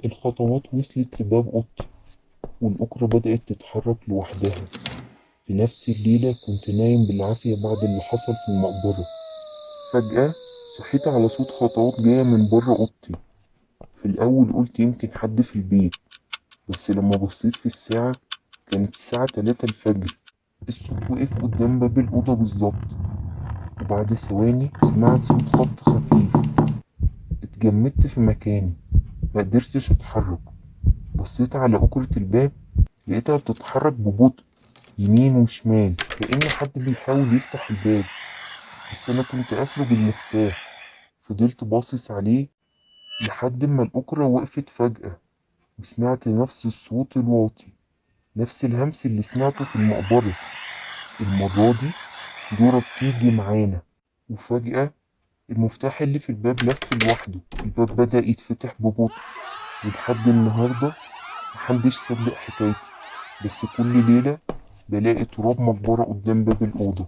الخطوات وصلت لباب أوضتي والأكرة بدأت تتحرك لوحدها. في نفس الليلة كنت نايم بالعافية بعد اللي حصل في المقبرة. فجأة صحيت على صوت خطوات جاية من بره أوضتي. في الأول قلت يمكن حد في البيت، بس لما بصيت في الساعة كانت الساعة 3 الفجر. الصوت وقف قدام باب الأوضة بالظبط، وبعد ثواني سمعت صوت خبط خفيف. اتجمدت في مكاني، مقدرتش اتحرك. بصيت على أكرة الباب لقيتها بتتحرك ببطء يمين وشمال كأن حد بيحاول يفتح الباب، بس أنا كنت قافله بالمفتاح. فضلت باصص عليه لحد ما الأكرة وقفت فجأة، وسمعت نفس الصوت الواطي، نفس الهمس اللي سمعته في المقبرة. المرة دي دورة بتيجي معانا. وفجأة المفتاح اللي في الباب لف لوحده، الباب بدأ يتفتح ببطء. ولحد النهاردة محدش صدق حكايتي، بس كل ليلة بلاقي تراب مقبرة قدام باب الأوضة.